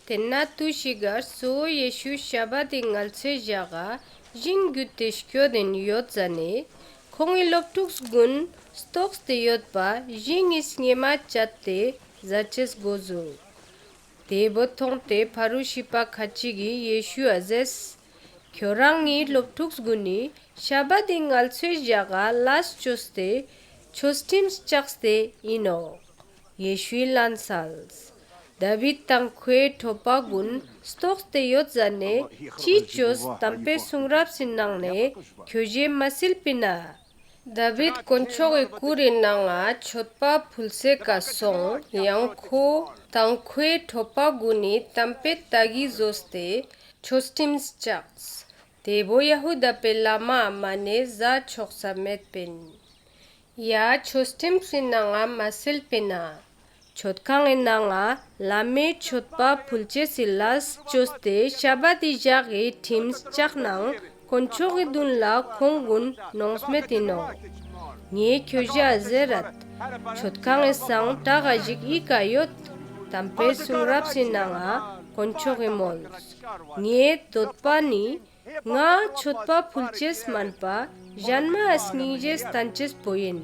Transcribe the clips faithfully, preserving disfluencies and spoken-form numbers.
ཏེན་ན་ཏུས་ཤིག་ག་གཙོ་བོ་ཡེ་ཤུ་ཤ་བད་དི་ངལ་ཚོའེ་ཞག་ག་ཞིང་གྱུད་ཏེ་སྐྱོད་དེན་ཡོད་ཟ་ནེ་ཁོང་ངི་ལོབ་ཕྲུགས་གུན་ལྟོགས་ཏེ་ཡོད་པ་ཞིང་ངི་སྙེ་མ་ཅད་དེ་ཟ་ཅེས་གོ་ཟུགས། ཏེ་བོ་ཐོང་སྟེ་ཕ་རུ་ཤི་པ་ཁ་ཅིག་གི་ཡེ་ཤུའ་ཟེརས། ཁྱོ་རང་ངི་ལོབ་ཕྲུགས་གུན་ནི་ཤ་བད་དི་ངལ་ཚོའེ་ཞག་ག་ལས་ཅོས་ཏེ་ཆོས་ཁྲིམས་ཅགས་ཏེ་ཨིན་ནོག། ཡེ་ཤུའི་ལན་སལས། དཱ་བིད་དང་ཁོའེ་ཀྲོ་པ་གུན་ལྟོགས་ཏེ་ཡོད་ཟ་ནེ་ཅི་ཅོས་ཏམ་པའེ་སུང་རབས་སི་ནང་ནེ་ཁྱོ་ཞའེ་མ་སིལ་པིན་ན། དཱ་བིད་དཀོན་མཆོག་གི་གུར་རི་ནང་ང་ཆོད་པ་ཕུལ་སའེ་ཀ་སོང་ཡང་ཁོ་དང་ཁོའེ་ཀྲོ་པ་གུན་ནི་ཏམ་པའེ་ཏ་གི་ཟོས་ཏེ་ཆོས་ཁྲིམས་ཅགས། ཏེ་བོ་ཡ་ཧུ་དཱ་པའེ་ལ་མའ་མ་ནེ་ཟ་ཆོག་ས་མེད་པིན། ཡ་ཆོས་ཁྲིམས་སི་ནང་ང་མ་སིལ་པིན་ན། ཆོད་ཁང་ངི་ནང་ང་ལ་མའེ་ཆོད་པ་ཕུལ་ཅེས་སི་ལས་ཅོས་ཏེ་ཤ་བད་དི་ཞག་གི་ཁྲིམས་ཅག་ནའང་དཀོན་མཆོག་གི་དུན་ལ་ཁོང་གུན་ནོངས་མེད་ཨིན་ནོག། ངའེ་ཁྱོ་ཞའ་ཟེར་རད། ཆོད་ཁང་ངི་སང་ཀྲག་ག་ཞིག་ཨི་ཀ་ཡོད། ཏམ་པའེ་སུང་རབས་སི་ནང་ང་དཀོན་མཆོག་གི་མོལས། ངའེ་དོད་པ་ནི་ང་ཆོད་པ་ཕུལ་ཅེས་མན་པ་ཞན་མའ་སྙིང་རྗེ་སྟན་ཅེས་པོ་ཨིན།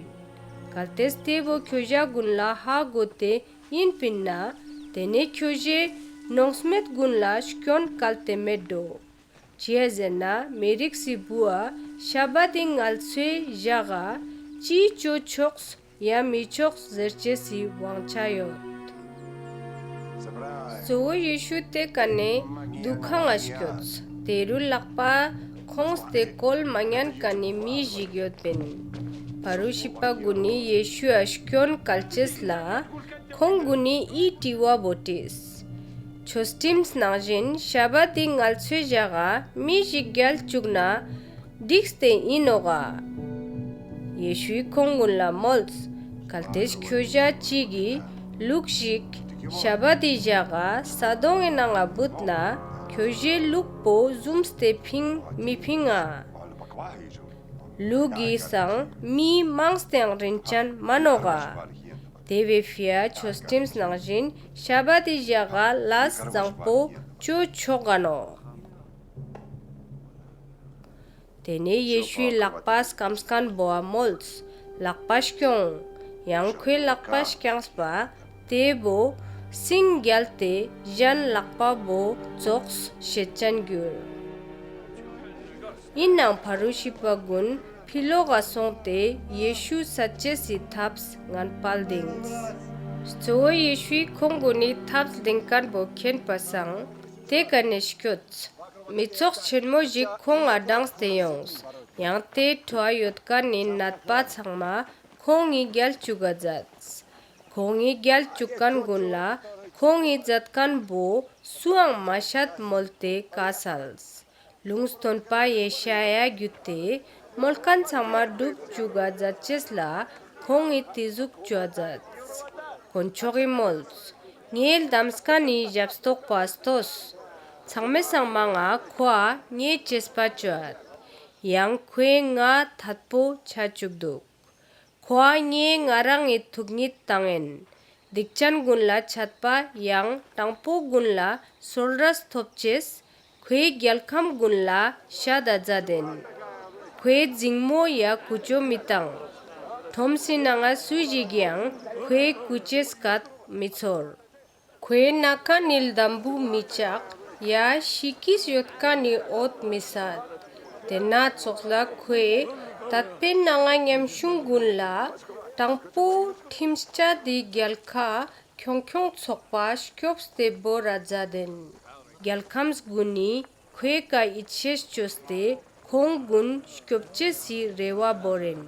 གལ་ཏེ་ཏེ་བོ་ཁྱོ་ཞ་གུན་ལ་ཧ་གོ་སྟེ་ཨིན་པིན་ན་ཏེ་ནེ་ཁྱོ་ཞའེ་ནོངས་མེད་གུན་ལ་སྐྱོན་ཀལ་ཏེ་མེད་དྲོ། ཅིའ་ཟེར་ན་མི་རིགས་སི་བུའ་ཤ་བད་དི་ངལ་ཚོའེ་ཞག་ག་ཅི་ཅོ་ཆོགས་ཡ་མི་ཆོགས་ཟེར་ཅེས་སི་ཝང་ཆ་ཡོད། གཙོ་བོ་ཡེ་ཤུ་ཏེ་ཀ་ནེ་དུ་ཁང་ང་སྐྱོད། ཏེ་རུ་ལག་པ་ཁོངས་ཏེ་ཀོལ་མ་ཉན་ཁན་ནི་མི་ཞིག་ཡོད་པིན། ཕ་རུ་ཤི་པ་གུན་ནི་ཡེ་ཤུའ་སྐྱོན་ཀལ་ཅེས་ལ་ཁོང་གུན་ནི་འི་ཏྲི་བ་བོ་ཏྲིས། ཆོས་ཁྲིམས་ནང་ཞིན་ཤ་བད་དི་ངལ་ཚོའེ་ཞག་ག་མི་ཞིག་གྱལ་ཅུག་ན་གྲིགས་ཏེ་ཨིན་ནོག་ག། ཡེ་ཤུའི་ཁོང་གུན་ལ་མོལས། གལ་ཏེ་ཁྱོ་ཞ་ཅིག་གི་ལུག་ཞིག་ཤ་བད་དི་ཞག་ག་ས་དོང་ངི་ནང་ང་བུད་ན་ཁྱོ་ཞའེ་ལུག་པོ་ཟུམས་ཏེ་ཕིང་མི་ཕིང་ང་། ལུག་གི་སང་མི་མངས་ཏེའང་རིན་ཅན་མན་ནོག་ག། ཏེ་བོའེ་ཕིའ་ཆོས་ཁྲིམས་ནང་ཞིན་ཤ་བད་དི་ཞག་ག་ལས་ཛང་པོ་ཅོ་ཆོག་ག་ནོག། ཏེ་ནེ་ཡེ་ཤུའི་ལག་པ་སྐམས་ཁན་བོའ་མོལས། ལག་པ་སྐྱོང་། ཡང་ཁོའེ་ལག་པ་སྐྱངས་པ་ཏེ་བོ་སིང་གྱལ་ཏེ་ཞན་ལག་པ་བོ་ཙོགས་ཤེད་ཅན་གྱུར། ཨིན་ནའང་ཕ་རུ་ཤི་པ་གུན་ཕི་ལོག་ག་སོང་སྟེ་ཡེ་ཤུ་སད་ཅེས་སི་ཐབས་ངན་པ་ལྡིངས། གཙོ་བོ་ཡེ་ཤུའི་ཁོང་གུན་ནི་ཐབས་ལྡིང་ཁན་བོ་ཁྱེན་པ་སང་ཏེ་ཀ་ནེ་སྐྱོད། མི་ཚོགས་ཆེན་མོ་ཞིག་ཁོང་ང་དྲངས་ཏེ་ཡོངས། ཡང་ཏེ་ཕྲོའ་ཡོད་ཁན་ནི་ནད་པ་ཚང་མ་ཁོང་ངི་གྱལ་ཅུག་ག་ཛདས། ཁོང་ངི་གྱལ་ཅུག་ཁན་གུན་ལ་ཁོང་ངི་ཛད་ཁན་བོ་སུའང་མ་ཤད་མོལ་ཏེ་ཀའ་སལས། ལུང་སྟོན་པ་ཡེ་ཤ་ཡཱ་གྱུད་ཏེ་མོལ་ཁན་ཚང་མ་གྲུབ་ཅུག་ག་ཛད་ཅེས་ལ་ཁོང་ངི་ཏེ་ཟུག་ཅོའ་ཛདས། དཀོན་མཆོག་གི་མོལས། ངའེ་ལྡམ་ཁན་ནི་ཞབ་སྟོག་པ་ལྟོས། ཚང་མའེ་སང་མང་ང་ཁོའ་ངའེ་ཅེས་པ་ཅོའད། ཡང་ཁོའེ་ངའ་ཐད་པོ་ཆ་ཅུག་དུག། ཁོའ་ངའེ་ང་རང་ངི་ཐུག་ཉིད་ཏང་ཨིན། སྡིག་ཅན་གུན་ལ་ཆད་པ་ཡང་དྲང་པོ་གུན་ལ་སོལ་རས་ཐོབ་ཅེས་ཁོའེ་གྱལ་ཁམས་གུན་ལ་ཤད་ད་ཛད་ཨིན། ཁོའེ་ཛིང་མོ་ཡ་ཀུ་ཅོ་མི་ཏང་། ཁྲོམ་སི་ནང་ང་སུ་ཞིག་གིའང་ཁོའེ་ཀུ་ཅོའེ་སྐད་མི་ཚོར། ཁོའེ་ན་ཁན་ནི་ལྡམ་བུ་མི་ཅག་ཡ་ཤི་ཀིས་ཡོད་ཁན་ནི་འོད་མི་སད། ཏེན་ན་ཙོགས་ལ་ཁོའེ་ཏད་པའེ་ནང་ང་ཉམ་ཆུང་གུན་ལ་དྲང་པོ་ཁྲིམས་ཅད་དི་གྱལ་ཁ་ཁྱོང་ཁྱོང་ཚག་པ་སྐྱོབས་ཏེ་བོར་ར་ཛད་ཨིན། གྱལ་ཁམས་གུན་ནི་ཁོའེ་ཀ་ཡིད་ཆེས་ཅོས་ཏེ་ཁོང་གུན་སྐྱོབ་ཅེས་སི་རེ་བ་བོར་ཨིན།